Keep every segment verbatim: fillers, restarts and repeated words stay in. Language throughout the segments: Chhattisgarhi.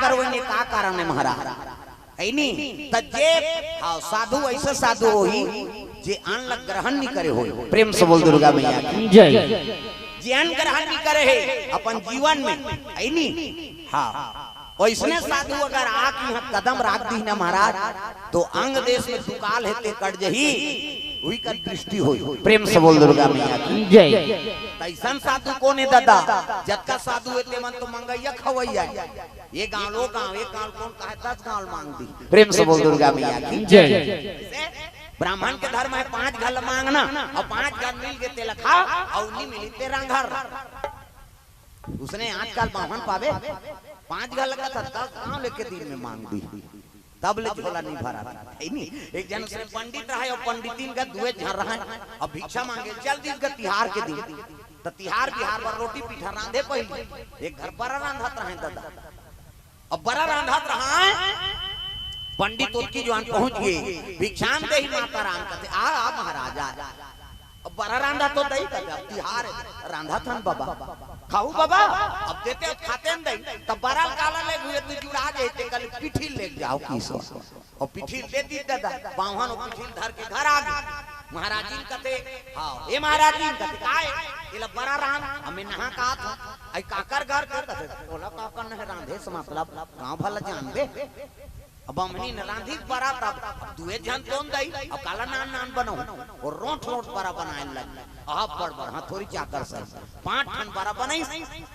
करवइने का कारण हे महाराज? हे नी? त जे, हाँ, साधु अइसे साधु होही, जे अन्न ला ग्रहण नइ करे होही। प्रेम से बोल दुर्गा मैया की। जय। जे अन्न ग्रहण नइ करे हे अपन जीवन में, हे नी? हाँ, वइसने साधु अगर आके इहाँ कदम राख दिही ना महाराज, त अंग देश में दुकाल हे ते कट जही, उही का दृष्टि होही। प्रेम से बोल दुर्गा मैया की। जय। त अइसन साधु कोन हे दादा? जतका साधु हे ते मन तो मंगइया खवइया। ये गांव, वो गांव, एक गांव ल कोन कहे, दस गांव ल मांग दिही। प्रेम से बोल दुर्गा मैया की। जय। जइसे ब्राह्मण के धर्म हे, पांच घर ल मांगना, अउ पांच घर मिल गे तेला खा, अउ नइ मिली ते रांधर। वइसने आजकल बाम्हन पाबे, पांच घर ल कथे, दस गांव ल एके दिन में मांग दिही, तब ले झोला नइ भरत हे, हे नी? एक झन वइसने पंडित रहय, अउ पंडितिन के दुए झन रहय, अउ भिक्षा मांगे ल चल दिस गा तिहार के दिन। त तिहार बिहार बर रोटी पीठा रांधे पहिली, एक घर बरा रांधत रहय दादा। अब बरा रांधत रहय, पंडित ओतकी जुवार पहुंच गे, "भिक्षाम देहि माता राम," कथे, "आ, आ महाराज, आ।" अब बरा रांधत हों, दई कथे, "अब तिहार हे, रांधत हन बबा।" "खाहू बबा?" "अब देते, अब खातेन दई।" "त बरा ल काला लेगहू, ए तो जुड़ा जाही।" ते कहिस, "पिठिल लेग जाव किसो।" अउ पिठिल दे दिस दादा, बाम्हन ओ पिठिल धर के घर आ गे। महाराजिन कथे, "हाँ, ए महाराजिन," कथे, "काय?" "एला बरा रांध, अब मैं नहा के आत हों।" "अई काकर घर के?" कथे, "ओला काकर नइ रांधे से मतलब, गांव भर ल जानबे।" अब बाम्हनिन रांधिस बरा, तब दुए झन तोन दई, अब काला नान नान बनाहूं, अउ रोंठ रोंठ बरा बनाय लगिस। अब्बड़ बड़ हथौरी चाकर सही, पांच ठन बरा बनाइस,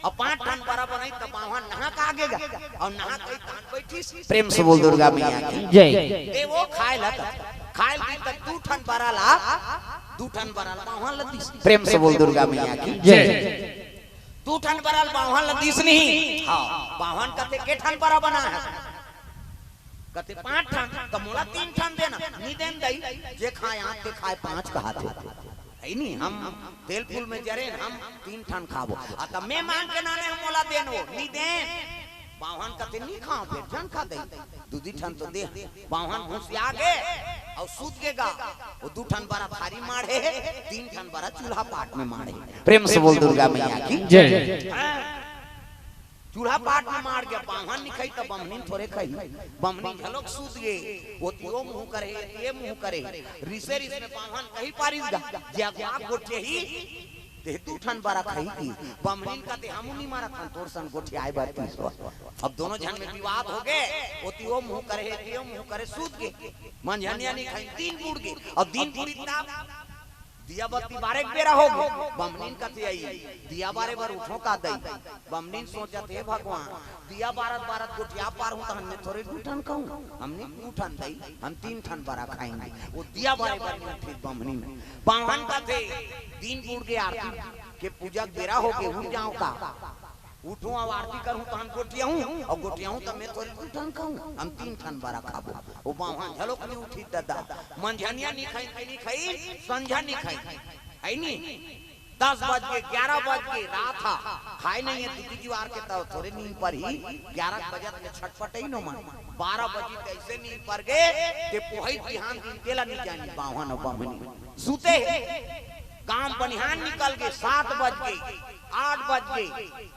अउ पांच ठन बरा बनाइस, त बाम्हन नहा के आगे गा, अउ नहा के तहान बइठिस। प्रेम से बोल दुर्गा मैया की। जय। ते ओ खाय ल, खाय ल दिस त दू ठन बरा ला, दू ठन बरा ल बाम्हन ल दिस। प्रेम से बोल दुर्गा मैया की। जय। दू ठन बरा ल बाम्हन ल दिस नहीं। हाँ, बाम्हन कथे, "के ठन बरा बनाय हस?" कथे, "पांच ठन।" "त मोला तीन ठन देना।" "नइ देन दई, जे खाय आठ, ते खाय पांच," कहाथे। हे नी, हम तेल फूल में जरेन, हम तीन ठन खाबो। "आ, त मैं मांग के लाने हंव, मोला देन ओ।" "नइ देन।" बाम्हन कथे, "नइ खांव, फेर झन खा दई, दू दू ठन तो दे।" बाम्हन भुसिया गे अउ सूत गे गा। ओ दू ठन बरा थारी माढ़े हे, तीन ठन बरा चूल्हा पाट में माढ़े हे। प्रेम से बोल दुर्गा मैया की। जय। हाँ। चूल्हा पाट में माढ़ गे, बाम्हन नइ खाही त बाम्हनिन थोरे खाही। बाम्हनिन घलोक सूत गे, ओती ओ मुंह करे हे, ए मुंह करे हे। रिसे रिस में बाम्हन कहि पारिस गा, "जे अगवा गोठियाही, ते दू ठन बरा खाही।" कि बाम्हनिन कथे, "हमू नइ मरत हन तोर सन गोठियाय बर किसो।" अब दूनों झन में विवाद हो गे, ओती ओ मुंह करे हे, ए मुंह करे, सूत गे। मंझनिया नइ खाही, दिन बुड़ गे। अब दिन बुड़िस त दिया बत्ती बारे के बेरा हो गे। बाम्हनिन कथे, "अई, दिया बारे बर उठों का दई?" बाम्हनिन सोचत, "हे भगवान, दिया बारत बारत गोठिया पारहूं, त हमने थोरे दू ठन खाहूं, हमने दू ठन दई, हम तीन ठन बरा खाएंगे।" ओ दिया बारे बर नइ उठिस बाम्हनिन। बाम्हन कथे, "दिन बुड़ गे, आरती के पूजा के बेरा हो गे, उठ जांव का?" उठहूं अउ आरती करहूं, तहन गोठियाहूं, अउ गोठियाहूं त मैं थोरे दू ठन खाहूं, हम तीन ठन बरा खाबो। ओ बाम्हन घलोक नइ उठिस दादा। मंझनिया नइ खाही, नइ खाही, संझा नइ खाही, हे नी? दस बज गे, ग्यारह बज गे, रात हा, खाय नइ हे, दू दू जुवार के त थोरे नींद परही, ग्यारह बजत ले छटपटइस ओमन, बारह बजिस त अइसे नींद पर गे, ते पोहइस बिहान दिन तेला नइ जानिस, बाम्हन अउ बाम्हनिन। सूते हे। गांव बनिहान निकल गे, सात बज गे, आठ बज गे।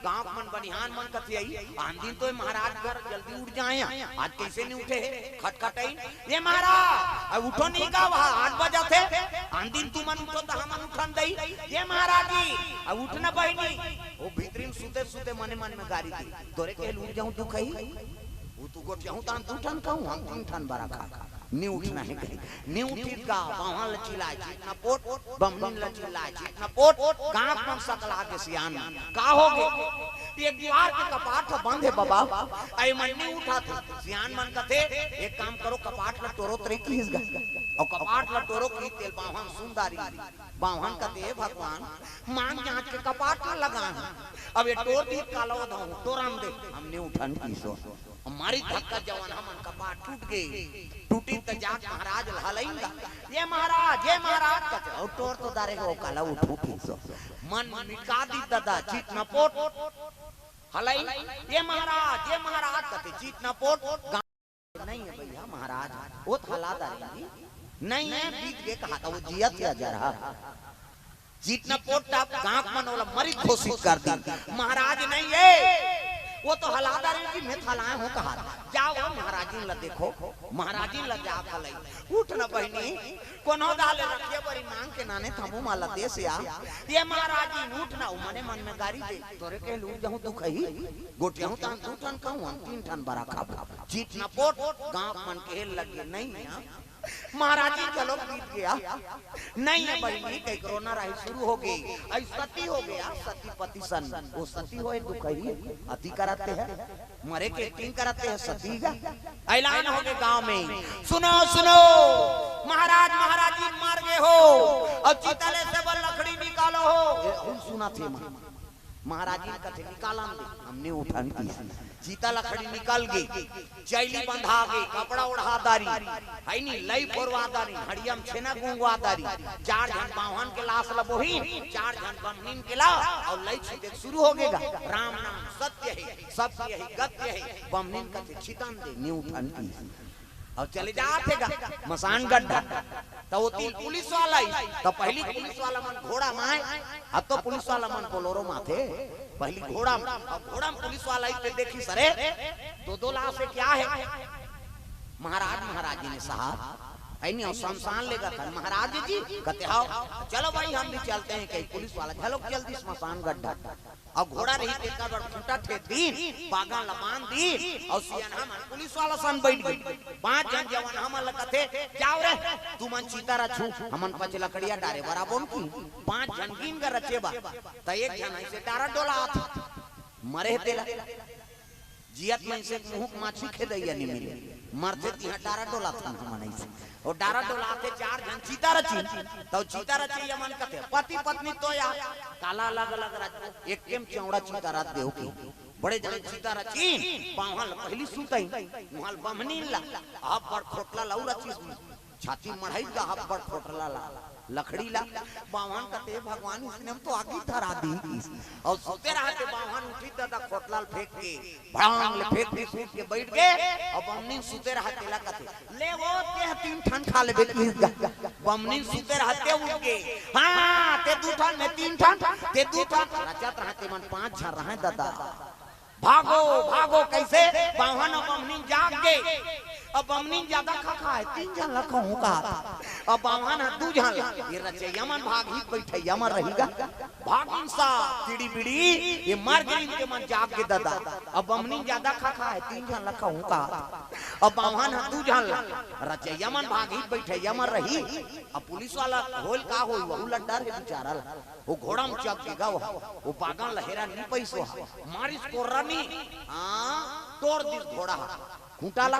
गांव के मन बनिहान मन कथे, "अई, आन दिन तो ए महाराज घर जल्दी उठ जाय, आज कइसे नइ उठे हे?" खटखटइस, "ए महाराज, अई उठो नहीं का, वहां आठ बजत हे, आन दिन तुमन उठो त हमन उठन दई, ए महाराज जी, अई उठ ना बहिनी।" ओ भीतरी में सूते सूते मने मन में गारी दिस, "तोरे कहे ले उठ जाहूं तू खाही, ओ तो गोठियाहूं तहन दू ठन खाहूं, हम तीन ठन बरा खाहूं।" नइ उठना हे कहिस। नइ उठिस गा, बाम्हन ल चिल्लाय, "चित न पोट," बाम्हनिन ल चिल्लाय, "चित न पोट," गांव के मन सकला गे सियान मन। "का हो गे?" "ए दुवार के कपाट ह बंद हे बबा, अई मन नइ उठत हे।" सियान मन कथे, "एक काम करो, कपाट ल टोरो तरे किहिस गा।" अउ कपाट ल टोरो किहिस तेला बाम्हन सुन डारिस। बाम्हन कथे, "हे भगवान, मांग जांच के कपाट ल लगाय हंव, अब ए टोर दिही त काला ओधंव, टोरन दे।" हम नइ उठन किसो। अउ मारिस धक्का जवान हमन कपाट टूट गे। टूटिस त जाके महाराज ल हलइन गा, "ए महाराज, ए महाराज," कथे, "अउ टोर तो डारे हंव, काला उठहूं किसो।" मन मिटका दिस दादा, "चित न पोट।" हलइन, "ए महाराज, ए महाराज," कथे, "चित न पोट।" "नइ हे भइया महाराज, ओ त हला डारे हंव।" "नइ हे, बीत गे," कहाथे, ओ जियत हे अजरहा। "चित न पोट।" गांव के मन ओला मरिच घोषित कर दिस, "महाराज नइ हे।" वो तो हला दारी जी, मैं थलाए हो कहा। जाओ वो महाराजिन ला देखो, महाराजिन ला जा खलई। उठ न बहिनी, कोनो दाले रखिए बरी मांग के नाने थमू माला देश या। ये महाराजिन उठ ना, उ मने मन में गारी दे। तोरे के लू जहूं दुख ही, गोटियाहूं तान दू ठन कहूं, हम तीन ठन बरा खाबो। चीट न पोट, गांव मन के हेल लगे नहीं है। महाराजी चलो बीत गया। नहीं है बहिनी, कई कोरोना राही शुरू हो गई। आई सती हो गया, सती पति सन। वो सती होए दुख ही, अति कराते हैं। मरे के एक्टिंग कराते हैं सती का। ऐलान हो गए गांव में, सुनो, सुनो, महाराज, महाराजी मर गए हो, और चितले से वो लकड़ी निकालो हो। ये हम सुना थे मां। महाराजी कथे निकालन दे, हमने उठन की। चिता लकड़ी निकल गई, चैली बंधा गई, कपड़ा ओढ़ा दारी, है नी, लई फोरवा दारी, हड़ियम छेना गुंगवा दारी, चार झन बावन के लाश लबोही, चार झन बमनीन के ला, और लई छिटे शुरू हो गएगा। राम नाम सत्य है, सत्य ही गत्य है। बमनीन कथे छितन दे, न्यू ठंडी। और चले जात हे गा मसान गड्ढा। तो वो तीन पुलिस वाला ही, तो पहली पुलिस वाला मन घोड़ा माए, अब तो पुलिस वाला मन बोलोरो माथे। पहली घोड़ा में, अब घोड़ा में पुलिस वाला ही ते देखी सरे, दो दो लाश है क्या है? महाराज, महाराज जी ने साहब, ऐनी और शमशान लेगा था महाराज जी, कहते, "हाओ, चलो भाई, हम भी चलते हैं।" कहीं पुलिस वाला, "चलो जल्दी शमशान गड्ढा।" और घोड़ा रही तेकर बर खूंटा ठेक दीन, बागा ला बांध दीन, और सियान हमन पुलिस वाला सन बैठ गई। पांच झन जवान हमन ला कथे, "जाओ रे, तुमन चिता रचू, हमन पच लकड़िया डारे बराबर की।" पांच झन गिन के रचे बा, त एक झन ऐसे डारा डोला आथे, मरे हे तेला। जियत मइनसे के मुंह के माछी खेदैया नी मिले। मरथे तिहां डारा डोलाथन हमन अइसे। अउ डारा डोलाथे चार झन चिता रचिन, तउ चिता रचइया मन कथे, "पति पत्नी तो या काला अलग-अलग रचबो, एके म चौड़ा चिता रच देहू की।" बड़े जने चिता रचिन, बावहा ल पहिली सुतइन, उहां ल बम्हनीन ला, अब्बड़ खोटला ल अउ रचिस। छाती मढ़ाई गा अब्बड़ खोटला ला, लकड़ी ला। बावन कथे, "भगवान, इसने हम तो आगी धरा दी।" अउ सुते रहते बावन उठी ददा खोटला ल फेंक के, भड़ांग ले फेंक के सूत के बैठ गे। अउ बमनीन सुते रहते ला कथे, "ले वो, ते तीन ठन खा लेबे।" बमनीन सुते रहते उठ गे, "हां, ते दू ठन, मैं तीन ठन, ते दू ठन।" रचत रहते मन पांच झन रहे ददा। भागो, भागो, कइसे? बावन अउ बमनीन जाग गे। अब बमनीन जादा खा खा हे, तीन झन ला खहूं कहा। अब बावन ह दू झन ला। ये रचइया मन भागही, बइठइया मन रही गा। भागिन सा, तिड़ी बिड़ी, ये मर गे, इनके मन जाग गे ददा। अब बमनीन जादा खा खा हे, तीन झन ला खहूं कहा। अब बावन ह दू झन ला। रचइया मन भागही, बइठइया मन रही। अब पुलिस वाला होल का होई, वहू ला डर हे बिचारा ला। वो घोड़ा म चघ गे गा, वो बागा ल हेरा नी पइस हा। मारिस कोर्रा नी, हां, तोड़ दिस घोड़ा हा। खूंटा ला,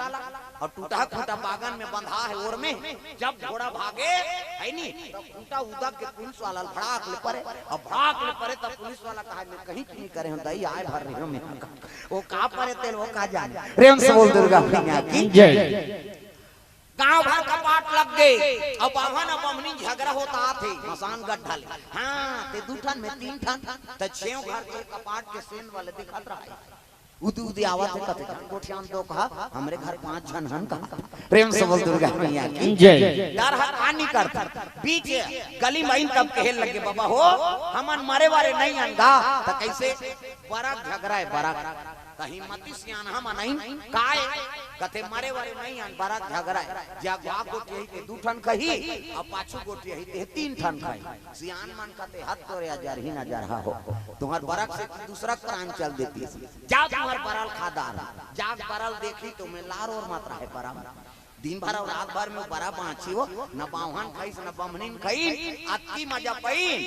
अउ टूटा खूंटा बागा में बंधा हे ओर में। जब घोड़ा भागे, है नी, तब खूंटा उदक के पुलिस वाला ल भड़ाक ले परे। अब भड़ाक ले परे, तब पुलिस वाला कहा, "मैं कहीं की नी करे हंव, दई आय भर रहे हंव मैं।" वो का परे तेल, वो का जाने। प्रेम से बोल दुर्गा मैया की जय। गांव भर कपाट लग गे। अब बावन अउ बमनीन झगरा होत आथे मसान गड्ढा ले। हां, ते दू ठन, मैं तीन ठन, त छेव घर के कपाट के सेन वाले दिखत रहे। उदी उदी आवत हे, कथे, "कोठियान दो कहा, हमरे घर पांच झन हन कहा।" प्रेम से बोल दुर्गा मैया की जय। डर हा का नी करत। बीच गली म आइन तब कहे लगे, "बाबा हो, हमन मरे वाले नइ अन गा।" त कइसे? बरा झगरा हे, बरा। त हिम्मती सियान हमन आइन, काय? कथे, "मरे वाले नइ अन, बरा झगरा हे।" जे अगवा गोठियाही ते दू ठन खही, अउ पाछू गोठियाही ते तीन ठन खही। सियान मन कथे, "हद तोरे अजरही नजरहा हो, तुंहर बरक से दूसरा प्राण चल देतिस। जा तुंहर बरा ल खा डार, जा बरा ल देखही तो मैं लार ओर मात्रा हे बरा म।" दिन भर अउ रात भर में बरा बांची हो, न बावन खइस, न बमनीन खइन, अतकी मजा पइन,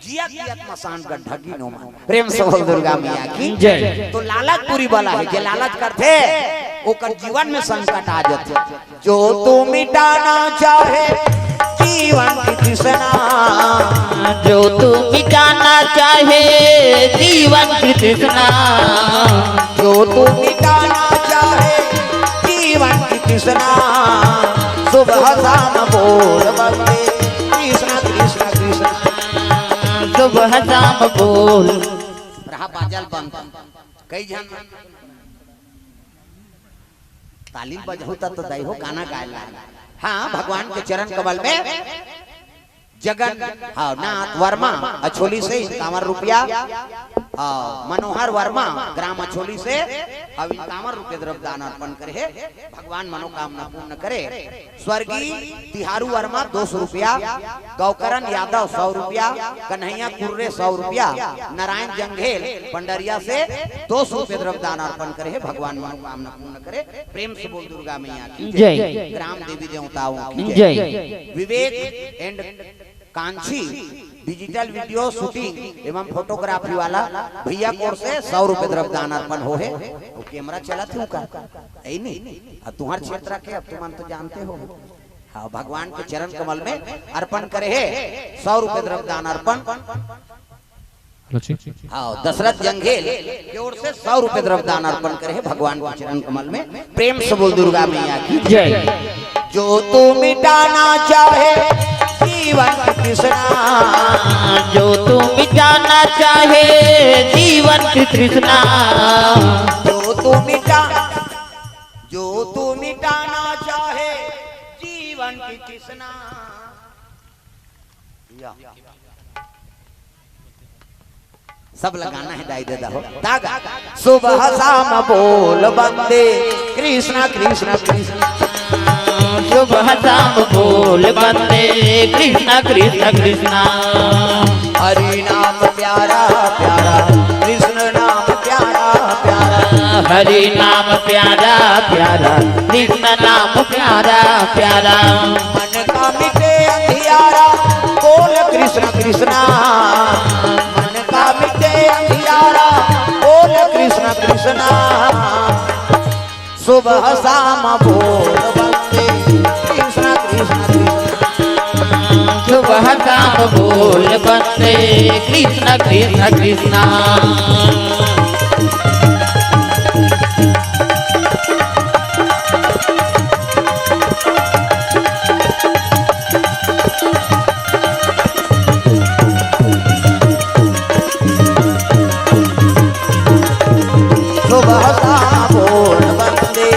जियत जियत मसान गड्ढा गिनो मन। प्रेम से बोल दुर्गा मैया की जय। तो लालच बुरी बला हे, जे लालच करथे, ओकर जीवन में संकट आ जाथे। जो तू मिटाना चाहे जीवन की तृष्णा, जो तू मिटाना चाहे जीवन की तृष्णा, जो तू मिटाना चाहे जीवन की तृष्णा, सुबह शाम बोल वंदे कृष्ण कृष्ण कृष्ण, सुबह शाम बोल। रहा बाजा ल बंद। कई झन ताली बजहू त तो दई हो गाना गाए ला। हां, भगवान के चरण कमल में जगन्नाथ वर्मा अछोली से इक्यावन रुपया, आ, मनोहर वर्मा ग्राम अछोली से हव इक्यावन रुपये द्रव्य दान अर्पण करे हे। भगवान मनोकामना पूर्ण करे। स्वर्गीय तिहारू वर्मा दो सौ रुपया, गौकरण यादव सौ रुपया, कन्हैया कुर्रे सौ रुपया, नारायण जंघेल पंडरिया से दो सौ रुपये द्रव्य दान अर्पण करे हे। भगवान मनोकामना पूर्ण करे। प्रेम से बोल दुर्गा मैया की जय। जय। ग्राम देवी देवताओं की जय। जय। Vivek and Kanchi digital video shooting एवं फोटोग्राफी वाला भैया कोर से सौ रुपये द्रव्य दान अर्पण हो हे। वो कैमरा चलत हे का? यही नहीं, अब तुम्हार क्षेत्र के, अब तुमन तो जानते हो। हाँ, भगवान के चरण कमल में अर्पण करे हे सौ रुपये द्रव्य दान अर्पण। हाँ, दशरथ जंघेल की ओर से सौ रुपये द्रव्य दान अर्पण करे हे भगवान के चरण कमल में। प्रेम से बोल दुर्गा मैया की जय। जो तू मिटाना चाहे जीवन की तृष्णा, जो तू मिटाना चाहे जीवन की तृष्णा, जो तू मिटा, जो तू मिटाना चाहे जीवन की तृष्णा। या। सब लगाना है दाई दादा हो। तागा। सुबह शाम बोल बंदे कृष्णा कृष्णा कृष्णा। सुबह शाम बोल बंदे कृष्णा कृष्णा कृष्णा। हरि नाम प्यारा प्यारा कृष्ण नाम प्यारा प्यारा। हरि नाम प्यारा प्यारा कृष्ण नाम प्यारा प्यारा। मन का मिटे अंधियारा बोल कृष्ण कृष्णा। मन का मिटे अंधियारा बोल कृष्ण कृष्णा। सुबह शाम बोल बंदे कृष्ण कृष्ण कृष्ण। सुबह शाम बोल बंदे कृष्ण कृष्ण कृष्ण। सुबह शाम बोल बंदे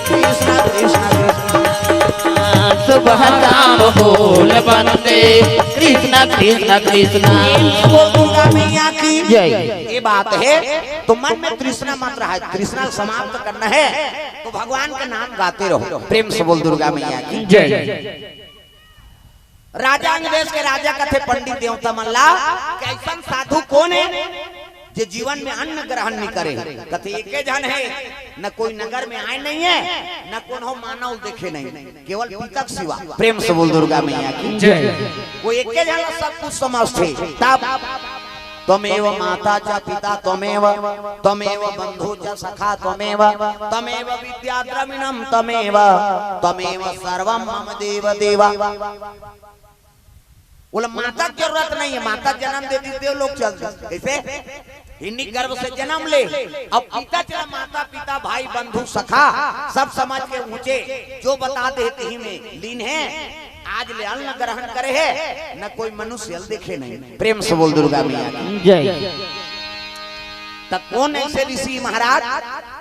कृष्ण कृष्ण कृष्ण। सुबह शाम बोल बंदे कृष्ण कृष्ण कृष्ण। बोल दुर्गा मैया की जय। ये बात है, तो मन में तृष्णा मत रहा, तृष्णा समाप्त करना है तो भगवान का नाम गाते रहो। प्रेम से बोल दुर्गा मैया की जय। राजा अंग देश के राजा कथे पंडित देवता मन ला, कि अइसन साधु कोन हे जे जीवन में अन्न ग्रहण नहीं करे? कथे एके झन हे, न कोई नगर में आए नहीं है, न कोनो मानव देखे नहीं, केवल पिता के सिवा। प्रेम से बोल दुर्गा मैया की जय। वो एके झन ला सब कुछ समझथे। तब त्वमेव माता च पिता त्वमेव, त्वमेव बंधु च सखा त्वमेव, त्वमेव विद्या द्रविणम त्वमेव, त्वमेव सर्वम मम देव देवा। बोला माता के जरूरत नहीं है, माता जन्म दे दी, देव लोग चल दी। कैसे? हिरणी गर्भ से जन्म ले, अब पिता चला, माता पिता भाई बंधु सखा सब समझ के ऊंचे जो बता दे तिही में लीन है। आज ले अन्न ग्रहण करे है, न कोई मनुष्य अल देखे नहीं। प्रेम से बोल दुर्गा मैया की जय। त कोन ऐसे ऋषि महाराज?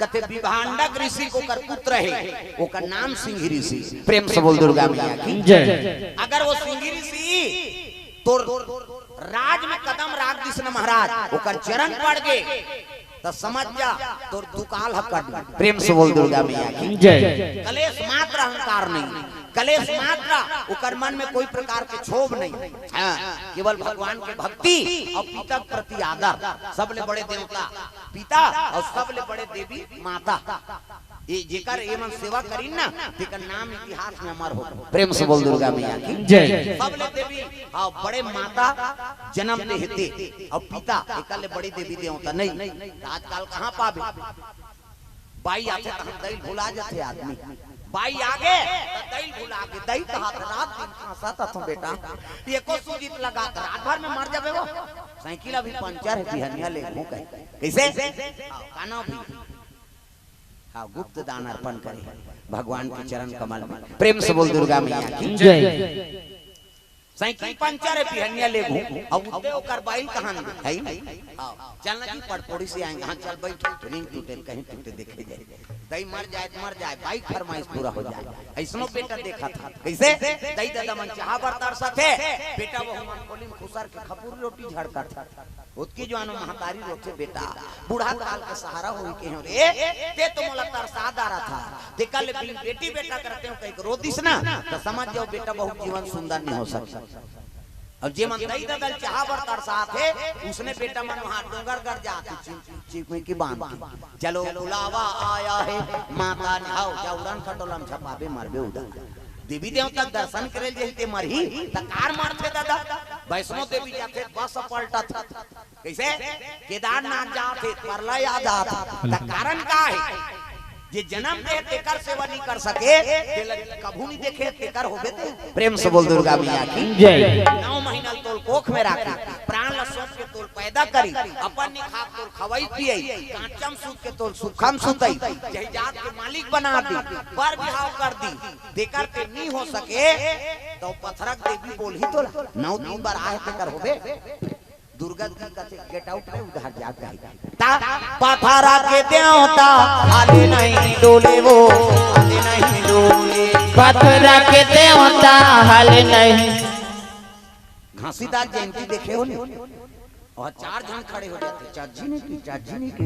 कथे विभांडक ऋषि को कर पुत्र है, ओकर नाम सिंह ऋषि। प्रेम से बोल दुर्गा मैया की जय। अगर वो सिंह ऋषि तोर राज में कदम राख दिस न महाराज, ओकर चरण पड़ गे, त समझ जा, तोर दुकाल ह कट गे। प्रेम से बोल दुर्गा मैया की जय। कलेश मात्र, अहंकार नहीं, कलेश मात्र, ओकर मन में कोई प्रकार के क्षोभ नहीं। हाँ, केवल भगवान के भक्ति और पिता के प्रति आदर। सबले बड़े देवता पिता और सबले बड़े देवी माता। ये जेकर ये मन सेवा करीन ना, तेकर नाम इतिहास में अमर हो। प्रेम से बोल दुर्गा मैया की जय। सबले देवी, हाँ, बड़े माता जन्म दे हेते, और पिता एकर ले बड़ी देवी देवता नहीं। त आजकल कहाँ पाबे? बाई आथे तहाँ दई भुला जाथे आदमी। बाई आगे त दई भुला गे, दई कहा त रात दिन खांसा त तू बेटा, एको सूजी त लगा त रात भर में मर जाबे वो। साइकिल अभी पंचर है, बिहनिया ले घूम कहे। कैसे? हाँ, काना भी। हाँ, गुप्त दान अर्पण करे भगवान के चरण कमल में। प्रेम से बोल दुर्गा मैया की जय। साइकिल पंचर है, बिहनिया ले घूम। अब उत्ते ओकर बाइल कहाँ है? हाँ, चल ना जी, पड़पोड़ी से आएंगे। हाँ, चल बैठ, रिंग टूटे, कहीं टूटे, देखे जाए। दई मर जाए त मर जाए, बाइक फरमाइश पूरा हो जाए। ऐसनो बेटा देखा था। कैसे? दई दादा मन चाहा बर तरसत हे, बेटा वो मन कोली में खुसर के खपुर रोटी झड़का था। ओतकी जुवान महतारी रोथे, "बेटा, बूढ़ा काल के सहारा होही कहेंव रे, ते तो मोला तरसा डारथस, तेकर ले बिन बेटी बेटा करते हो कहिके रो दिस ना, त समझ जाओ बेटा बहुत जीवन सुंदर नहीं हो सके।" अब जे मन दई ददा ल चाहा बर तरसाथे, उसने बेटा मन वहां डोंगरगढ़ जाथे, चिम-, चिम-, चिमकी बांध के, "चलो बुलावा आया है, माता ने हाव, जा उड़न खटोला म झपाबे, मरबे उड़न।" देवी देवता के दर्शन करे ल जाही ते मरही, त कार मरथे ददा। वैष्णो देवी जाथे, बस पलटत। कइसे? केदारनाथ जाथे, परलय आ जाथे। त कारण का हे? जे जनम दे हे, तेकर सेवा नहीं कर सके, तेला कभू नहीं देखे, तेकर होबे ते। प्रेम से बोल दुर्गा मैया की जय। नौ महीना ल तोल कोख में राखी, प्राण ल सौंप के तोल पैदा करी, अपन नहीं खात तोल खवाई पियाई, कांचम सूत के तोल सुखम सुतई, जही जात के मालिक बना दी, बर बिहाव कर दी, तेकर ते नी हो सके, त पथरा के देवी बोलही तोला, नौ दिन बर आहे तेकर होबे। दुर्गा जी कथे, "Get out रे, उधर जा कहे।" ता पथरा के देवता हाले नहीं डोले वो, हाले नहीं डोले। पथरा के देवता हाले नहीं। घासीदास जयंती देखे हो नी? अउ चार झन खड़े हो जाथे, "चाची नहीं की, चाची नहीं की।"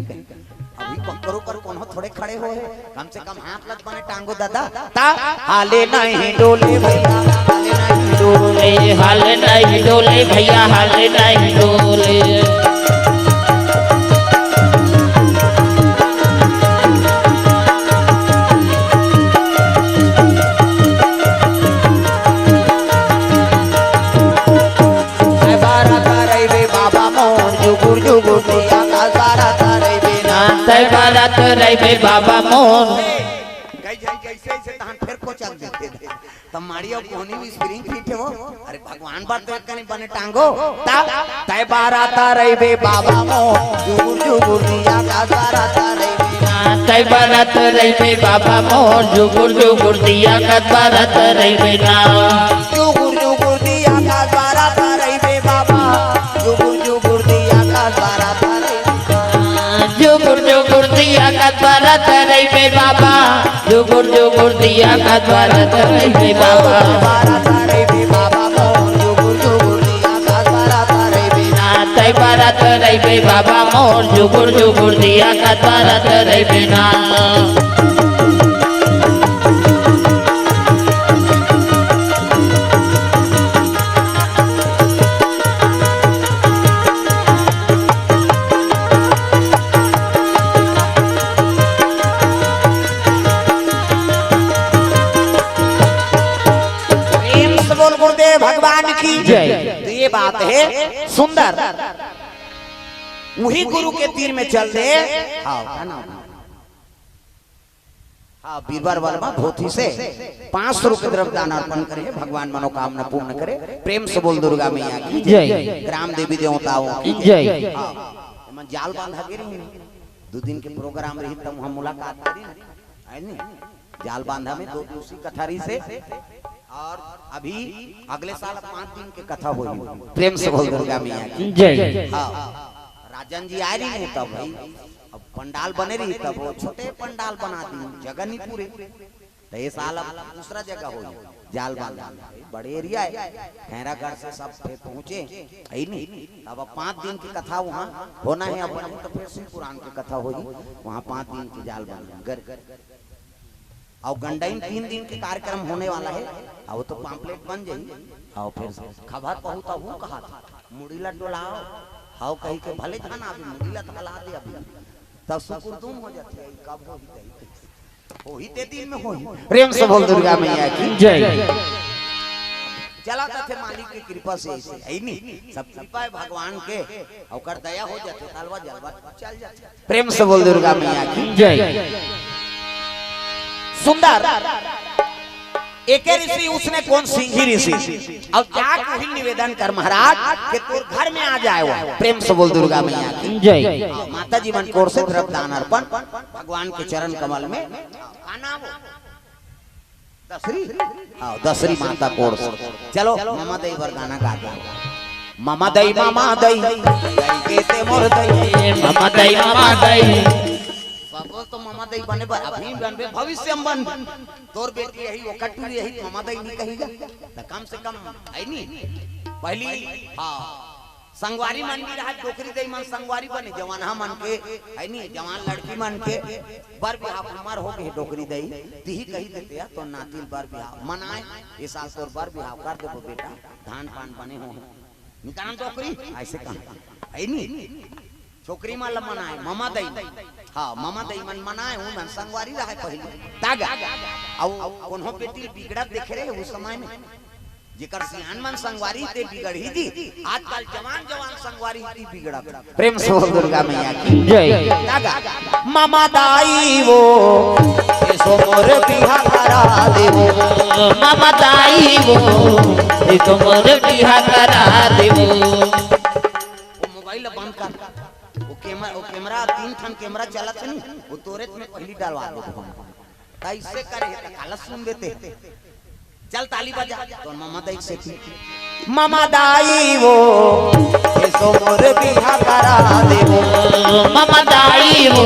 अभी ककरो कर कोनो थोड़े खड़े होय हे, कम से कम हाथ ल त बने टांगो ददा। ता हाले नहीं डोले भैया, हाले नहीं डोले। हाले नहीं डोले भैया, हाले नहीं डोले। तै बरत रहिबे बाबा मोर, जुगुर जुगुर दिया का बरत रहिबे ना। तै बरत रहिबे बाबा मोर। कई झन कइसे अइसे तहन फेर कोचक देथे। त माड़ी अउ कोहनी में spring fit हे वो। अरे भगवान बर तो एक कनी बने टांगो। ता तै बरत रहिबे बाबा मोर, जुगुर जुगुर दिया का बरत रहिबे ना। तै बरत रहिबे बाबा मोर, जुगुर जुगुर दिया का बरत रहिबे ना। जुगुर जुगुर दिया का बरत रहिबे बाबा, जुगुर जुगुर दिया का बरत रहिबे ना। जुगुर जुगुर दिया का बरत रहिबे बाबा, जुगुर जुगुर दिया का बरत रहिबे बाबा। बरत रहिबे बाबा मोर, जुगुर जुगुर दिया का बरत रहिबे ना। तै बरत रहिबे बाबा मोर, जुगुर जुगुर दिया का बरत रहिबे ना। प्रेम से बोल गुरुदेव भगवान की जय। तो ये बात हे सुंदर, उही गुरु के तीर में चल दे। हाँ, का नाम हे? हाँ, बीरबल वर्मा भोथी से पाँच सौ रुपये द्रव्य दान अर्पण करे हे, भगवान मनोकामना पूर्ण करे। प्रेम से बोल दुर्गा मैया की जय। ग्राम देवी देवताओं की जय। हाँ, एमन जाल बांधा गे रही, दू दिन के program रही, तब हम मुलाकात करी, है नी? जाल बांधा में दो दूसरी कथा रही से, और अभी अगले साल अब पाँच दिन के कथा होही। प्रेम से बोल दुर्गा मैया की जय। हाँ, राजन जी आए रही तब भाई, अब पंडाल बने रही तब वो छोटे पंडाल बना दी, जगह नहीं पूरे। तो ये साल अब दूसरा जगह होही, जाल बांधा में। बड़े area हे, खैरागढ़ से सब फिर पहुंचे, है नी? अब, अब पाँच दिन की कथा वहाँ होना हे, अपन तो फिर शिव पुराण की कथा होही, वहाँ पाँच दिन की जाल बांधा गर-, अउ गंडई में तीन दिन के कार्यक्रम होने वाला हे। अउ वो तो pamphlet बन जाही। अउ फिर खबर पहुँचा हूँ कहा था, मुड़ी ला डोलाओ। हाव कही के भले झन आवे, मुड़ी ला तो हला दे अभी। तब सुकुर दुम हो जाथे, "कब होही तही।" होही ते दिन में होही। प्रेम से बोल दुर्गा मैया की जय। चला जाथे मालिक की कृपा से, ऐसे है नी, सब कृपा हे भगवान के, ओकर दया हो जाथे, तलवा जलवा चल जाथे। प्रेम से बोल दुर्गा मैया की जय। सुंदर। एके ऋषि उसने कौन, सिंही ऋषि। अब जाके उही निवेदन कर महाराज कि तोर घर में आ जाए वो। प्रेम से बोल दुर्गा मैया की जय। हाँ, माता जी मन कोर से द्रव्य दान अर्पण भगवान के चरण कमल में। का नाम हो? दसरी? हाँ, दसरी माता कोर से। चलो, ममा दई बर गाना गा दे। ममा दई, ममा दई, दई के ते मोर दई। ममा दई, ममा दई। बाबू तो ममा दई बने बर अभी बनबे, भविष्य में बनबे। तोर बेटी यही, वो कटू यही, ममा दई नहीं कही जा। तो कम से कम, है नी? पहली, हाँ। संगवारी मन भी रहत, डोकरी दई मन संगवारी बने, जवान हा मन के, है नी, जवान लड़की मन के बर बिहाव उमर हो गे डोकरी दई, तिही कही देते या तो नातिल बर बिहाव मनाए, ये साल तोर बर बिहाव कर देबो बेटा, धान पान बने हो। निकाल डोकरी, ऐसे कहा, है नी? छोकरी मन ल मनाए, ममा दई। हाँ, ममा दई मन मनाए, उमन संगवारी रहे पहली। तागा, अउ कोनो बेटी बिगड़त देखे रहे उस समय में। जेकर सियान मन संगवारी ते बिगड़ही जी, आजकल जवान जवान संगवारी ही बिगड़त। प्रेम से बोल दुर्गा मैया की जय। तागा, ममा दाई वो, एसो मोर बिहा करा देवो। ममा दाई वो, एसो मोर बिहा करा देवो। वो मोबाइल ला बंद कर। वो कैमरा, वो कैमरा, तीन ठन कैमरा चलत हे नी, वो तोरेच में पहली डलवा दे हम। त ऐसे करे हे त काला सुन देते। चल ताली बजा, तो ममा दाई से की। ममा दाई वो, एसो मोर बिहा करा देवो। ममा दाई वो,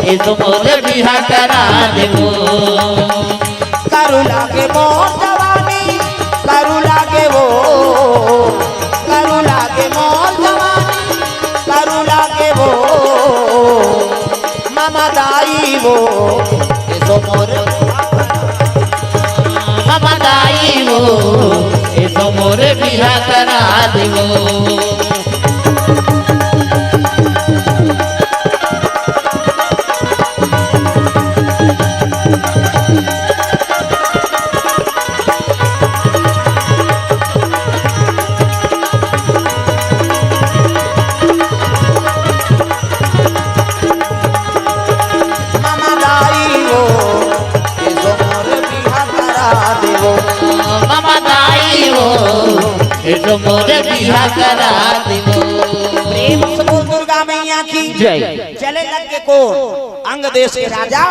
एसो मोर बिहा करा देवो। करू लागे मोर जवानी, करू लागे वो, करू लागे मोर जवानी, करू लागे वो। ममा दाई वो, एसो मोर, ममा दाई वो, एसो मोर बिहा करा देवो। ममा दाई वो, एसो मोर बिहा करा देवो। ममा दाई वो, एसो मोर बिहा करा देवो। प्रेम से बोल दुर्गा मैया की जय। चले लग गे कोन? अंग देश के राजा,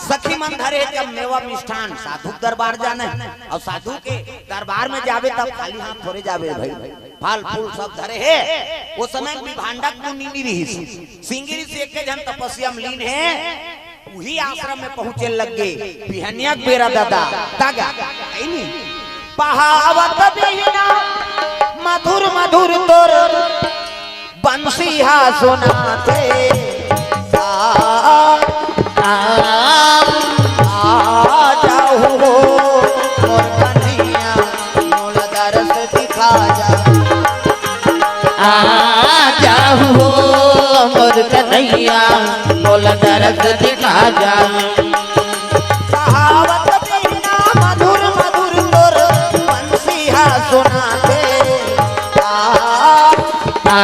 सखी मन धरे हे जब मेवा मिष्ठान, साधु दरबार जाने, अउ साधु के दरबार में जाबे तब खाली हाथ थोरे जाबे भाई। फल फूल सब धरे हे। वो समय विभांडक मुनि नी रिहिस। सिंगी ऋषि एके झन तपस्या में लीन हे। उही आश्रम में पहुंचे लग गे। बिहनिया के बेरा दादा, तागा, है नी? पहावत बिहना मधुर मधुर तोर बंसी हा सुनाथे। आ, आ, आ जाहू हो मोर कन्हैया, मोला दरस दिखा जा। आ जाहू हो मोर कन्हैया, मोला दरस दिखा जा। कहावत बिहना मधुर मधुर तोर बंसी हा सुनाथे। आ, आ,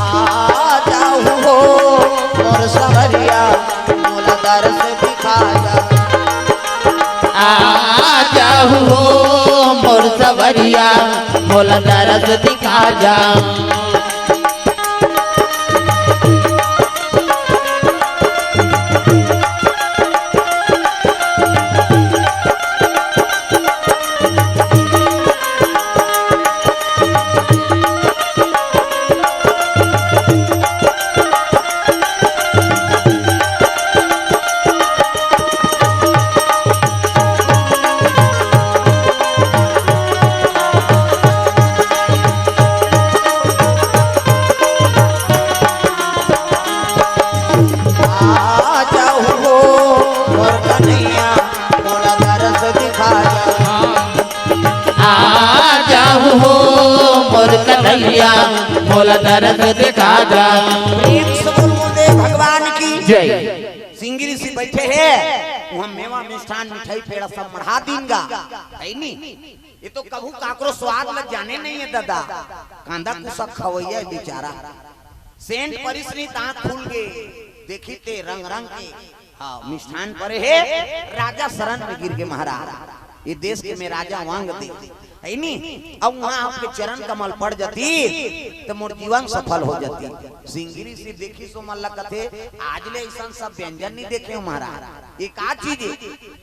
आ जाहू हो मोर संवरिया, मोला दरस दिखा जा। आ जाहू हो मोर संवरिया, मोला दरस दिखा जा। आ जाहू हो मोर कन्हैया, मोला दरस दिखा जा। आ जाहू हो मोर कन्हैया, मोला दरस दिखा जा। प्रेम से बोल गुरुदेव भगवान की जय। सिंगी ऋषि बैठे हे, वहाँ मेवा मिष्ठान मिठाई पेड़ा सब मढ़ा दीन गा, है नी? ये तो कभू काकरो स्वाद ल जाने नहीं है दादा। कांदा कुसा खवैया बेचारा। सेंट परिस नी त आँख खुल गे, देखी ते रंग रंग के। हाँ, मिष्ठान परे हे, राजा शरण में गिर गे महाराज। ये देश के में राजा वांग दे, है नी? अब वहाँ आपके चरण कमल पड़ जाती, तो मोर जीवन सफल हो जाती। सिंगी ऋषि देखिस ओ मन ला कथे, आज ले ऐसन सब व्यंजन नहीं देखे हो महाराज। ये का चीज है?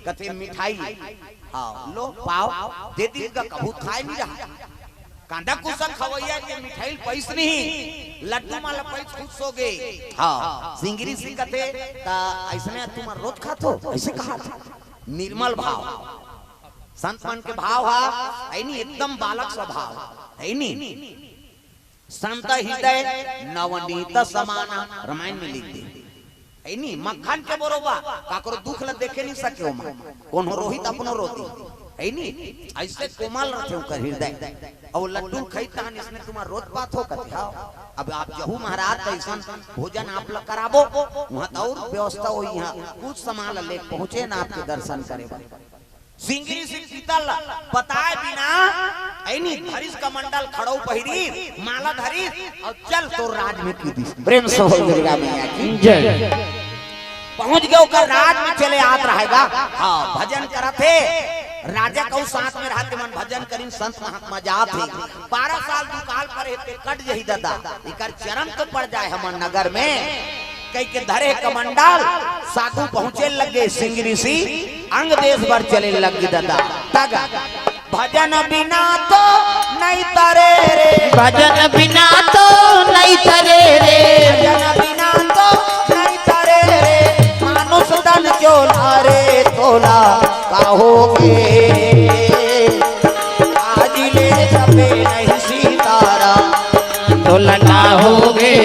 कथे मिठाई। हाँ, लो पाव, दे दी का कभू थाय नहीं रहा। कांदा कुसा खवैया के मिठाई पैस नहीं, लड्डू मन ला पैस खुश हो गे। हाँ, सिंगी ऋषि कथे, त ऐसने तुम रोज खाथो, ऐसे कहा था। निर्मल भाव, संत मन के भाव हा, है नी, एकदम बालक स्वभाव, है नी। संत हृदय नवनीत समाना, रामायण में लिख दे। है नी, मक्खन के बरोबर, काकरो दुख ल देखे नहीं सके ओमा। कोनो रोही त अपनो रोती। है नी, ऐसे कोमल रथे ओकर हृदय। अउ लड्डू खई तहन इसने तुम्हार रोत पात हो कथे, हाँ। अब आप जहू महाराज त अइसन भोजन आप ल कराबो, वहाँ त और व्यवस्था होई, यहाँ कुछ सामान ल लेके पहुँचे ना आपके दर्शन करे बर। सिंगरी सिंह पीतल बताए बिना, ऐनी धरिस कमंडल खड़ो पहिरी, माला धरिस, अउ चल तोर राज में कूदिस। प्रेम से बोल दुर्गा मैया की। जय। पहुंच गए ओकर राज में, चले आत रहेगा। हाँ, भजन करत हे। राजा कहू साथ में रहते मन भजन करिन, संत महात्मा जात हे। बारह साल दुकाल पर हे, ते कट जही ददा, एकर चरण तो पड़ जाए हमर नगर में। कई के धरे कमंडल, साधु पहुँचे लगे सिंगरी सी, अंग देश भर चले लगे ददा। तग भजन बिना तो नहीं तरे रे। भजन बिना तो नहीं तरे रे। भजन बिना तो नहीं तरे रे। मानुष तन चोला रे तोला कहोगे। आज ले जपे नहीं सीताराम। तोला कहोगे।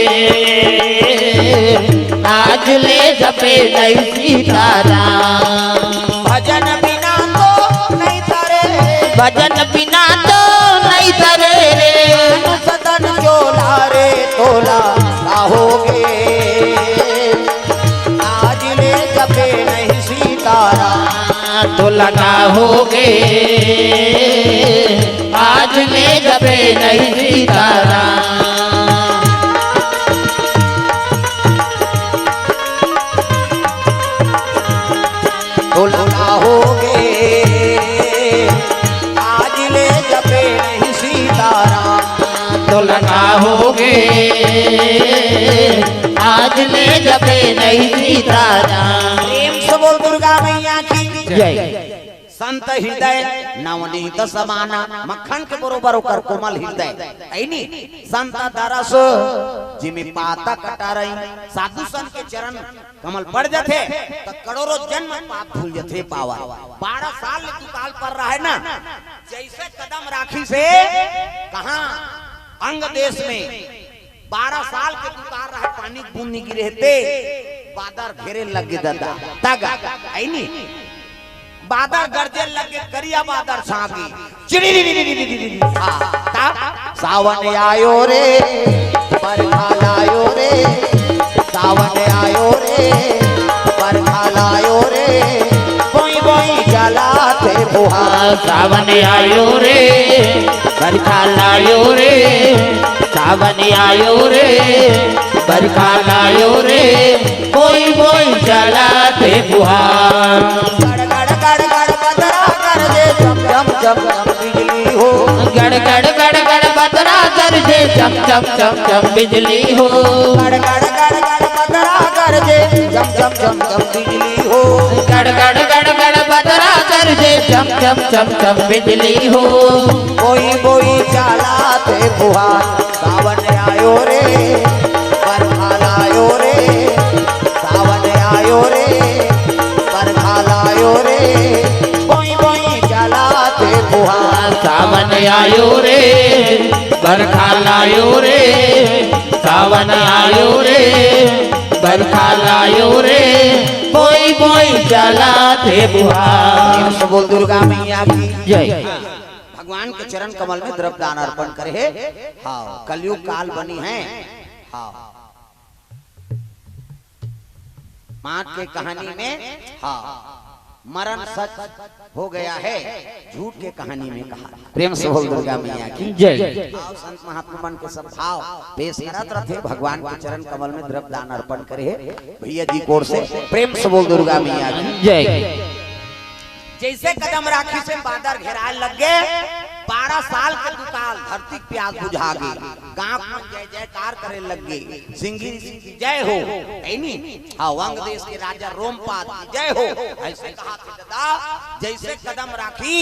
आज ले जपे नहीं सीताराम। भजन बिना तो नहीं तरे। भजन बिना तो नहीं तरे रे। सदन चोला रे तोला कहोगे। आज ले जपे नहीं सीताराम। तोला कहोगे। आज ले जपे नहीं सीताराम। तोला कहोगे। आज ले जपे नहीं सीताराम। तोला कहोगे। आज ले जपे नहीं सीताराम। प्रेम से बोल दुर्गा मैया की। जय। संत हृदय नवनीत समाना, मक्खन के बरोबर ओकर कोमल हृदय। ऐनी संत दरस जिमि पातक टरई, साधु संत के चरण कमल पड़ जथे त करोड़ों जन्म पाप धुल जथे पावा। बारह साल ले दुकाल पर रहे ना, जैसे कदम राखिस हे कहाँ अंग देश में, बारह साल के दुकाल रहे, पानी के बूंद नहीं गिरे ते बादर घेरे लगे ददा। तग ऐनी बादर गरजे लगे, करिया बादर छागी। चिड़ी री री री री री री री। हाँ, तब सावन आयो रे, बरखा लायो रे, सावन आयो रे, बरखा लायो रे, बोई बोई चलाथे फुहार। सावन आयो रे, बरखा लायो रे, सावन आयो रे, बरखा लायो रे, बोई बोई चलाथे फुहार। गड़ गड़ गड़ गड़ बदरा गरजे, चम चम चम चम बिजली हो। गड़ गड़ गड़ गड़ बदरा गरजे, चम चम चम चम बिजली हो। गड़ गड़ गड़ गड़ बदरा गरजे, चम चम चम चम बिजली हो। गड़ गड़ गड़ गड़ बदरा गरजे, चम चम चम चम बिजली हो। बोई बोई चलाथे फुहार, सावन आयो रे, बरखा लायो रे, सावन आयो रे, बरखा लायो रे, बोई बोई चलाथे फुहार। सावन आयो रे, बरखा लायो रे, सावन आयो रे, बरखा लायो रे, बोई बोई चलाथे फुहार। प्रेम से बोल दुर्गा मैया की जय। भगवान के चरण कमल में द्रव्य दान अर्पण करे हे। हाँ, कलयुग काल बनी है। हाँ, माँ के कहानी में, हाँ, मरण सच हो गया है, झूठ के कहानी में कहा। प्रेम से बोल दुर्गा मैया की जय। आओ, संत महात्मा मन के सब भाव पेश करत रथे, भगवान के चरण कमल में द्रव्य दान अर्पण करे हे भैया जी कोर से। प्रेम से बोल दुर्गा मैया की जय। जैसे कदम राखिस हे बादर घेराए लग गे, बारह साल के दुकाल धरती के प्यास बुझा गे। गांव के मन जय जयकार करे लग गे, सिंगरी सिंह की जय हो, है नी? हाँ, अंग देश के राजा रोमपाद की जय हो। ऐसे कहा थे दादा, जैसे कदम राखी,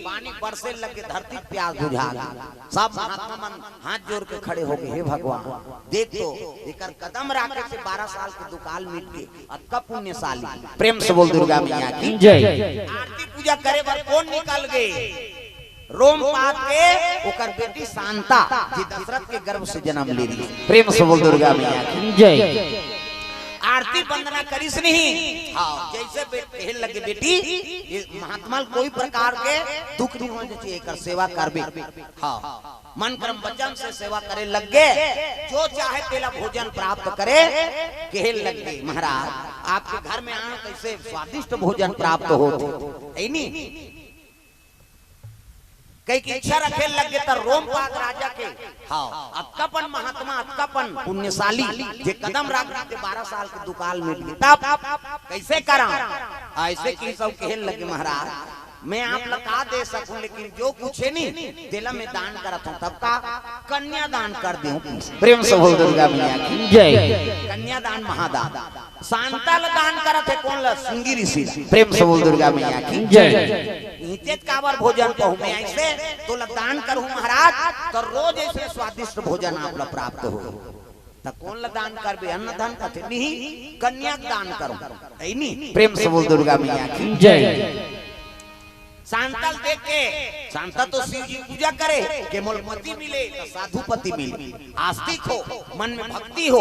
पानी बरसे लग गे, धरती के प्यास बुझा गे। सब महात्मा मन हाथ जोड़ के खड़े हो गे, हे भगवान, देख तो, एकर कदम राखे से बारह साल के दुकाल मिट गे, अतका पुण्यशाली। प्रेम से बोल दुर्गा मैया की जय। आरती पूजा करे बर कोन निकल गे? रोम पाद के ओकर बेटी शांता, जे दशरथ के गर्भ से जन्म ले रही। प्रेम से बोल दुर्गा मैया की। जय। आरती वंदना करिस नहीं। हाँ, जैसे बे-, कहे लगे, "बेटी, ये महात्मा ल कोई प्रकार के दुख नहीं होना चाहिए, एकर सेवा करबे।" हाँ, मन कर्म वचन से सेवा करे लग गे, जो चाहे तेला भोजन प्राप्त करे, कहे लग गे, "महाराज, आपके घर में आना, कैसे स्वादिष्ट भोजन प्राप्त होत हे, है नी?" कई की इच्छा रखे लग गे, त रोमपाद राजा के, हाँ, अतकापन महात्मा, अतकापन पुण्यशाली, जे कदम राख दे बारह साल के दुकाल में भी, तब कैसे करा? ऐसे कि सब कहे लगे, "महाराज, मैं आप ला का दे सकूं, लेकिन जो कुछ हे नी, तेला मैं दान करत हूं।" तब का कन्या दान कर देहूं। प्रेम से बोल दुर्गा मैया की। जय। कन्यादान महादान। शांता ल दान करत हे कोन ल? सिंगी ऋषि ल। प्रेम से बोल दुर्गा मैया की। जय। इतेच काबर भोजन कहूं मैं ऐसे, तोला दान करहूं महाराज, त रोज ऐसे स्वादिष्ट भोजन आप ल प्राप्त हो। त कोन ल दान करबे? अन्न धन कथे नहीं, कन्या दान करो। ऐ नी? प्रेम से बोल दुर्गा मैया की। जय। शांता ल देख के, शांता तो शिव जी पूजा करे के मोल पति मिले, त साधु पति मिले, आस्तिक हो, मन में भक्ति हो,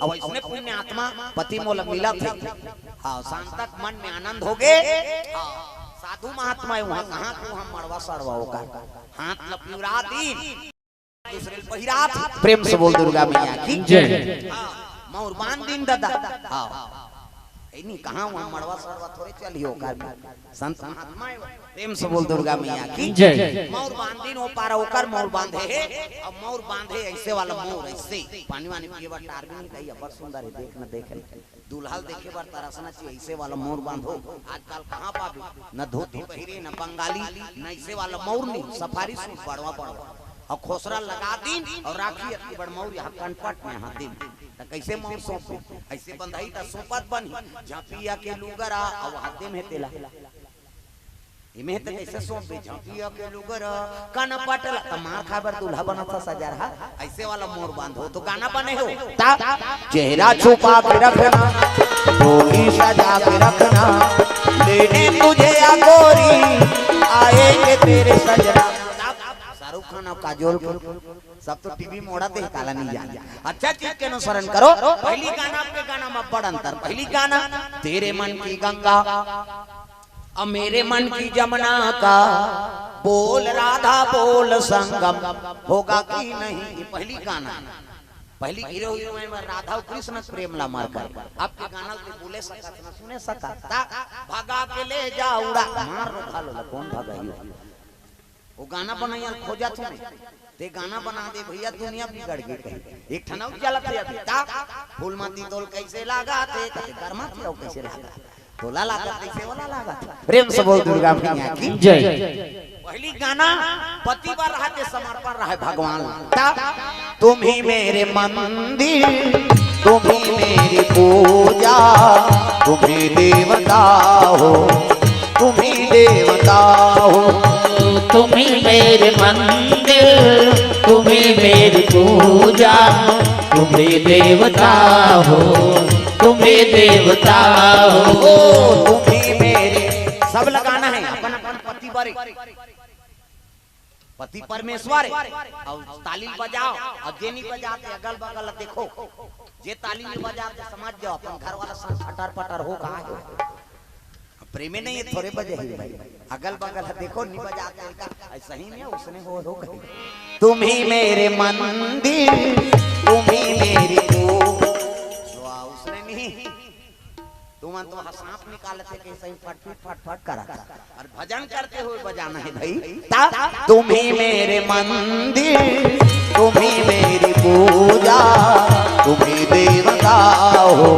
अउ इसने पुण्य आत्मा पति मोला मिलत हे। हाँ, शांता के मन में आनंद हो गे। हाँ, साधु महात्मा हे, वहाँ कहाँ को हम मड़वा सड़वा ओकर हाथ ल पिवरा दीन, दूसरे ल पहिरा दीन। प्रेम से बोल दुर्गा मैया की। जय। हाँ, मौर बांध दीन दादा। हाँ, ऐ नी, कहाँ वहाँ मड़वा सड़वा थोड़े चली ओकर। संत महात्मा हे, प्रेम से बोल दुर्गा मैया की। जय। मौर बांध दीन ओ पारा ओकर मौर बांधे हे, अब मौर बांधे ऐसे वाला मौर, ऐसे पानी वानी पिए बर टार भी नहीं कही, अब्बड़ सुंदर हे, देख न देख न। दूल्हा ल देखे बर तरसना चाहिए, ऐसे वाला मौर बांधो। आजकल कहाँ पाबे, न धोती पहिरे, न बंगाली, न ऐसे वाला मौर नहीं, सफारी सूट बड़वा बड़वा। अउ खोसरा लगा दीन अउ राखी अतकी बड़ मौर यहाँ कनपट में यहाँ दीन। त कैसे मौर सौंपबे? ऐसे बंधाही त सौंपत बनही। झांपिया के लुगरा अउ हाथे में तेला। एमे त कैसे सौंपबे? झांपिया के लुगरा, कनपट ला, त मार खाए बर दूल्हा बनत हे सजा रहा। ऐसे वाला मौर बांधो तो गाना बने हो। ता चेहरा छुपा के रखना, डोली सजा के रखना, लेने तुझे या गोरी, आएंगे तेरे सजना। शाहरुख खान अउ काजोल के सब तो टीवी मोड़ा दे, काला नहीं जाने। अच्छा चीज के अनुसरण करो। पहली गाना, आपके गाना में बड़ अंतर। पहली गाना, तेरे मन की गंगा, अब मेरे मन की जमुना का, बोल राधा बोल संगम, होगा कि नहीं। ये पहली गाना, पहली गिरे हुए में राधा अउ कृष्ण के प्रेम ला मार कर। अब के गाना ल ते बोले सकत न सुने सकत, ता भगा के ले जा उड़ा, मार लो घालो ला, कौन भगाही? वो गाना बनइया ल खोजत हूँ मैं। ते गाना बना दे भैया, दुनिया बिगड़ गे कही। एक ठन अउ चलत हे अभी, ता फूल माती तोल कैसे लागा थे, कथे गरमा थे अउ कैसे लागा थे। तोला लागत तइसे ओला लागत हे। प्रेम से बोल दुर्गा मैया की जय। पहली गाना पति बर रहा के समर्पण रहा भगवान। ता तुम ही मेरे मंदिर, तुम ही मेरी पूजा, तुम ही देवता हो, तुम ही देवता हो। तुम ही मेरे मंदिर, तुम ही मेरी पूजा, तुम ही देवता हो, तुम ही देवता हो। तुम ही मेरे, सब ल गाना हे अपन अपन पति बर। पति परमेश्वर हे। अउ ताली बजाओ, अउ जे नहीं बजाते अगल बगल देखो, जे ताली नहीं बजाते समझ जाओ अपन घर वाला संग फटर फटर हो गा हे। प्रेमे नहीं हे, थोरे बजे ही भाई, अगल बगल देखो, नहीं बजाते का, ऐसा ही नहीं, उसने हो, हो गई। तुम ही मेरे मंदिर, तुम ही मेरी पूजा। वाह, उसने नहीं, तुमन तो हा सांप निकालत हे, कैसे ही फटफट फटफट करत हे। अउ भजन करते हुए बजाना हे भाई। ता तुम ही मेरे मंदिर, तुम ही मेरी पूजा, तुम ही देवता हो,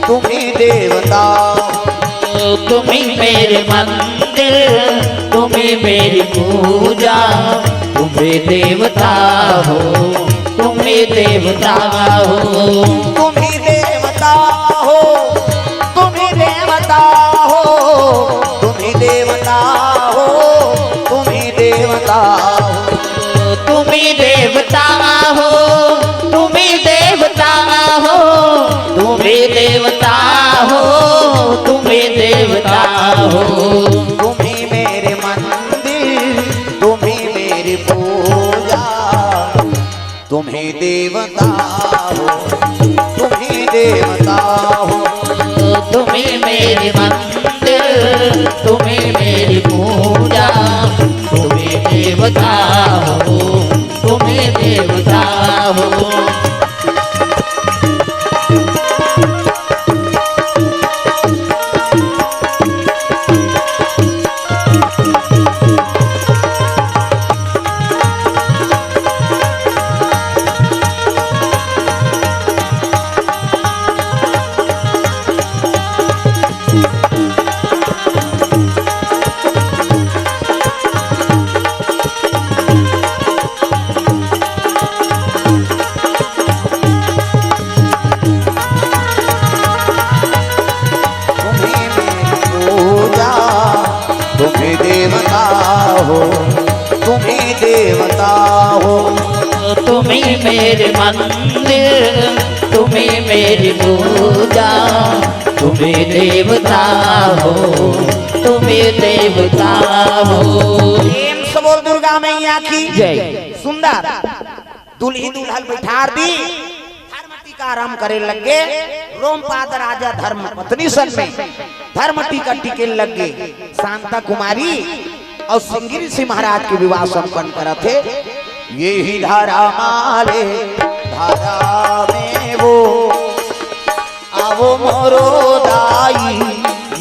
तुम ही देवता हो। तुम ही मेरे मंदिर, तुम ही मेरी पूजा, तुम ही देवता हो, तुम ही देवता हो। तुम ही देवता हो, तुम ही देवता हो, तुम ही देवता हो, तुम ही देवता हो। तुम ही देवता हो, तुम ही देवता हो, तुम ही देवता हो, तुम ही देवता हो। तुम ही मेरे मंदिर, तुम मेरे मंदिर, तुम्ही मेरी पूजा, तुम्ही देवता हो, तुम्ही देवता हो। प्रेम से बोल दुर्गा मैया की जय। सुंदर दुल्ही दुल्हन बैठार दी, धर्म टीका आरंभ करे लगे। रोमपाद राजा धर्म पत्नी सन में धर्म टीका टिके लगे। शांता कुमारी अउ सिंगी ऋषि महाराज के विवाह संपन्न करत हे। ये ही धरा माले धरा में वो, आवो मोरो दाई,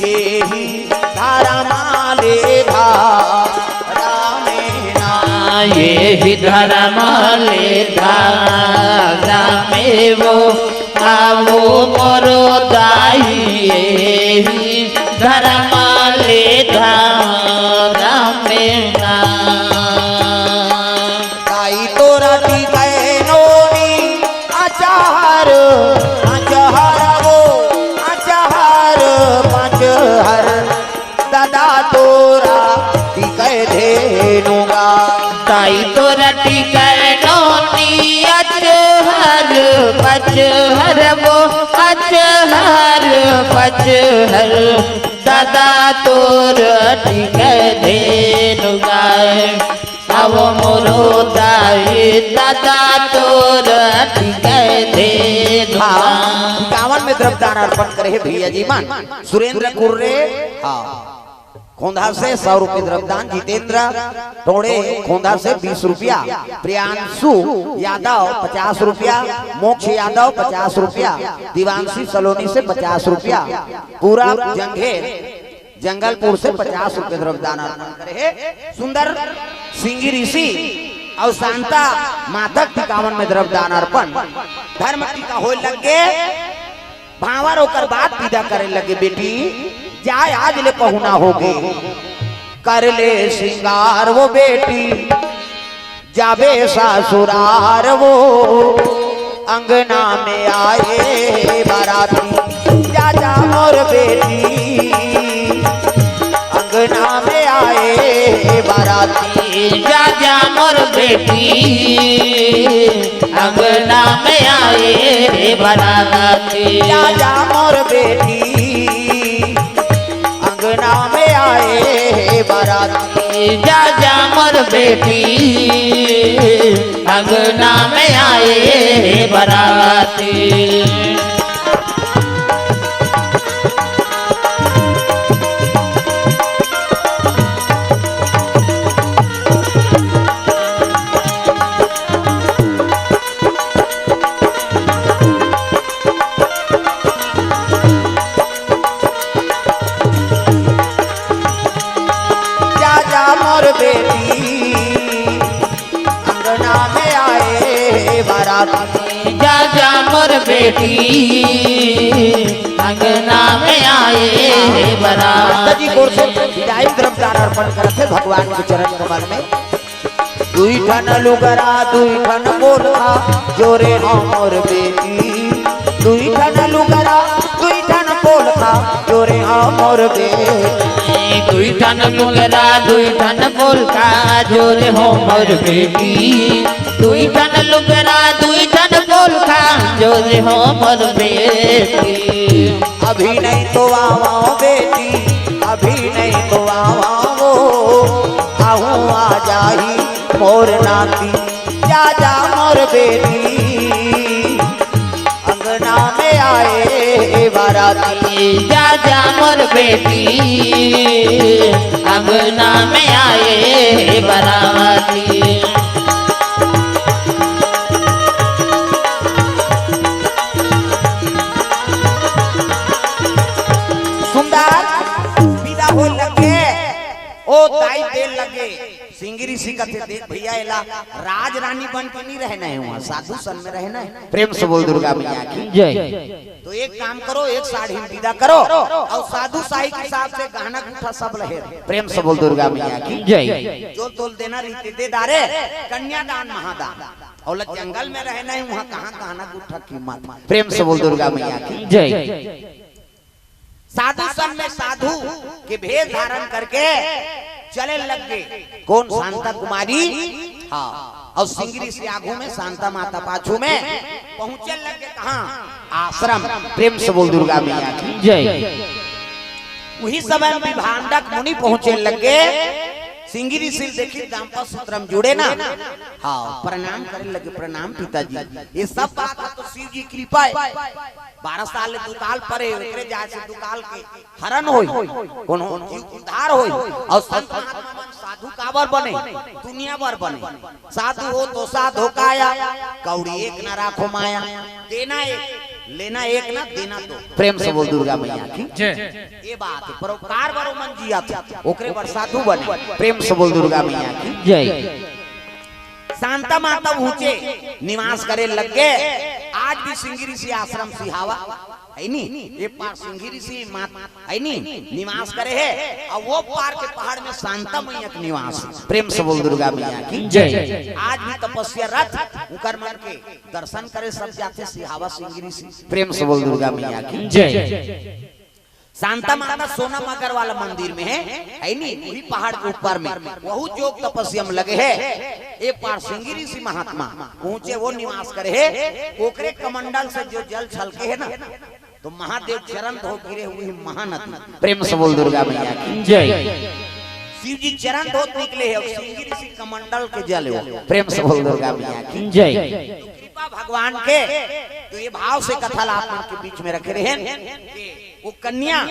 ये ही धरा माले धरा में ना। ये ही धरा माले धरा में वो, आवो मोरो दाई, ये ही धरा माले धरा में ना। दाई तोरा टिकै नोनी अचहर, अचहर वो, अचहर पचहर, दादा तोरा टिकै धेनु गा। दाई तोरा टिकै नोनी अचहर पचहर वो, अचहर पचहर, दादा तोरा टिकै धेनु गा। आवो मोरो दाई, दादा तोरा टिकै धेनु गा। हाँ, इक्यावन में द्रव्यदान अर्पण करे हे भैया जी मन। सुरेंद्र कुर्रे, हाँ, खोंधा से सौ रुपये द्रव्यदान, जितेंद्र टोड़े खोंधा से बीस रुपया, प्रियांशु यादव पचास रुपया, मोक्ष यादव पचास रुपया, दिवांशी सलोनी से पचास रुपया, पूरा जंघेर जंगलपुर से पचास रुपये द्रव्यदान अर्पण करे हे। सुंदर सिंगी ऋषि अउ शांता मातक टिकावन में द्रव्यदान अर्पण। धर्म टीका होय लगे, भांवर ओकर बाद विदा करे लगे, बेटी जाय आज ले पहुना होगे, कर ले श्रृंगार वो बेटी। जाबे ससुरार वो, अंगना में आए बाराती। जा जा मोर बेटी, अंगना में आए बाराती। जा जा मोर बेटी, अंगना में आए बाराती। जा जा मोर बेटी, अंगना में आए बाराती। जा जा मोर बेटी, अंगना में आए बाराती। जा जा मोर बेटी, अंगना में आए बाराती। जा जा मोर बेटी, अंगना में आए बाराती। माता जी गोर से विदाई द्रव्यदान अर्पण करत हे भगवान के चरण कमल में। दुई ठन लुगरा, दुई ठन पोलखा, जोरे हमर बेटी। दुई ठन लुगरा, दुई ठन पोलखा, जोरे हमर बेटी। दुई ठन लुगरा, दुई ठन पोलखा, जोरे हमर बेटी। दुई ठन लुगरा, दुई ठन पोलखा, जोरे हमर बेटी। अभी नहीं तो आवा बेटी, अभी नहीं तो आवा वो, आहू आ जाही मोर नाती। जा जा मोर बेटी, अंगना में आए बाराती। जा जा मोर बेटी, अंगना में आए बाराती। सुंदर विदा होय लगे, ओ दाई दे लगे। सिंगी ऋषि कथे, "देख भैया, एला राज रानी बन के नहीं रहना है, वहाँ साधु सन में रहना है।" प्रेम से बोल दुर्गा मैया की जय। तो एक काम करो, एक साढ़ी में विदा करो अउ साधु साही के हिसाब से गहना गुठा सब लहे। प्रेम से बोल दुर्गा मैया की जय। जो तोल देना रहिथे दे डारे, कन्यादान महादान। अउ ल जंगल में रहना है, वहाँ कहाँ गहना गुठा कीमत। प्रेम से बोल दुर्गा मैया की जय। साधु सन में साधु के भेष धारण करके चले लग गे। कोन? शांता कुमारी। हाँ, अउ सिंगरी से आगू में, शांता माता पाछू में। पहुंचे लगे कहाँ? आश्रम। प्रेम से बोल दुर्गा मैया की। जय। उही समय विभांडक मुनि पहुंचे लगे। सिंगरी से देखी दाम्पत्य सूत्र में जुड़े ना। हाँ, प्रणाम करे लगे, "प्रणाम पिताजी।" ये सब बात है तो शिव जी कृपा है। बारह साल ले दुकाल परे, ओकरे जाय से दुकाल के हरण होई, कोनो जीव उद्धार होई। अउ संत महात्मा मन साधु काबर बने? दुनिया बर बने। साधु हो तो साधो काया, कौड़ी एक ना राखो माया। देना एक, लेना एक ना, देना दो। प्रेम से बोल दुर्गा मैया की। जय। ये बात है, परोपकार बर ओमन जियत हे, ओकरे बर साधु बने। प्रेम से बोल दुर्गा मैया की। जय। शांता माता ऊंचे निवास करे लग गे। आज भी सिंगरी से आश्रम सिहावा है नी, ये पार सिंगरी से मात है नी, निवास करे है। अउ वो पार के पहाड़ में शांता मैया के निवास है। प्रेम से बोल दुर्गा मैया की। जय। आज भी तपस्या रत उकर मन के दर्शन करे सब जाथे सिहावा सिंगरी से। प्रेम से बोल दुर्गा मैया की। जय। शांता माता सोनम अग्रवाल मंदिर में है, है नी, वही पहाड़ के ऊपर में, वहू जोग तपस्या में लगे है। ए पार सिंगरी से महात्मा ऊंचे वो निवास करे है, ओकरे कमंडल से जो जल छलके है ना, तो महादेव चरण धो गिरे हुए महानदी। प्रेम से बोल दुर्गा मैया की। जय। शिव जी चरण धोत निकले है, अउ सिंगरी से कमंडल के जल है वो। प्रेम से बोल दुर्गा मैया की। जय। कृपा भगवान के, तो ये भाव से कथा ला आप मन के बीच में रखे रहे। वो कन्या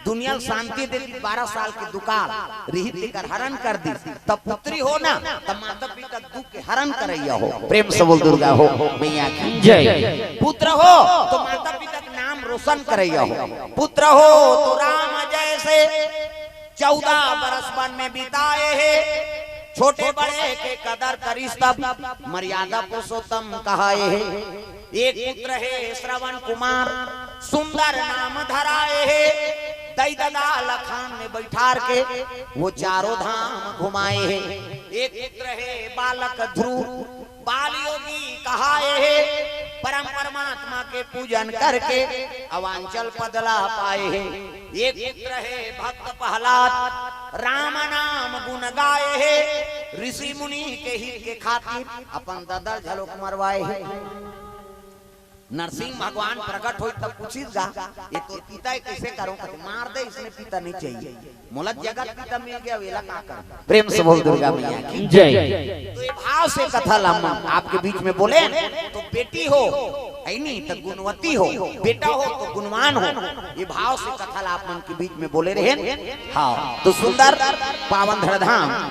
दुनिया ल शांति दे दी, बारह साल के दुकाल रिहित तेकर हरण कर दी, तब पुत्री हो ना, तब माता पिता दुख के हरण करैया हो। प्रेम से बोल दुर्गा हो मैया की। जय। पुत्र हो तो माता पिता के नाम रोशन करैया हो। पुत्र हो तो राम जैसे चौदह बरस वन में बिताए हे, छोटे बड़े के कदर करिस तब मर्यादा पुरुषोत्तम कहाए हे। एक पुत्र हे श्रवण कुमार, सुंदर नाम धराए हे। दई ददा लखान में बैठार के वो चारों धाम घुमाए हे। एक पुत्र हे बालक ध्रुव, बाल योगी कहाए हे। परम परमात्मा के पूजन करके अवांचल पद ला पाए हे। एक पुत्र हे भक्त प्रहलाद, राम नाम गुण गाए हे। ऋषि मुनि के हित के खातिर अपन ददल झलोक मरवाए हे। नरसिंह भगवान प्रकट होई तब पूछिस गा, "ये तोर पिता हे, कइसे करंव?" कथे, "मार दे, इसने पिता नहीं चाहिए, मोला जगत पिता मिल गया, वेला का करंव?" प्रेम से बोल दुर्गा मैया की। जय। तो ये भाव से कथा ला मन आपके बीच में बोले, तो बेटी हो, है नी, तो गुणवती हो, बेटा हो तो गुणवान हो, ये भाव से कथा ला आप मन के बीच में बोले रहे। हाँ, तो सुंदर पावन धरधाम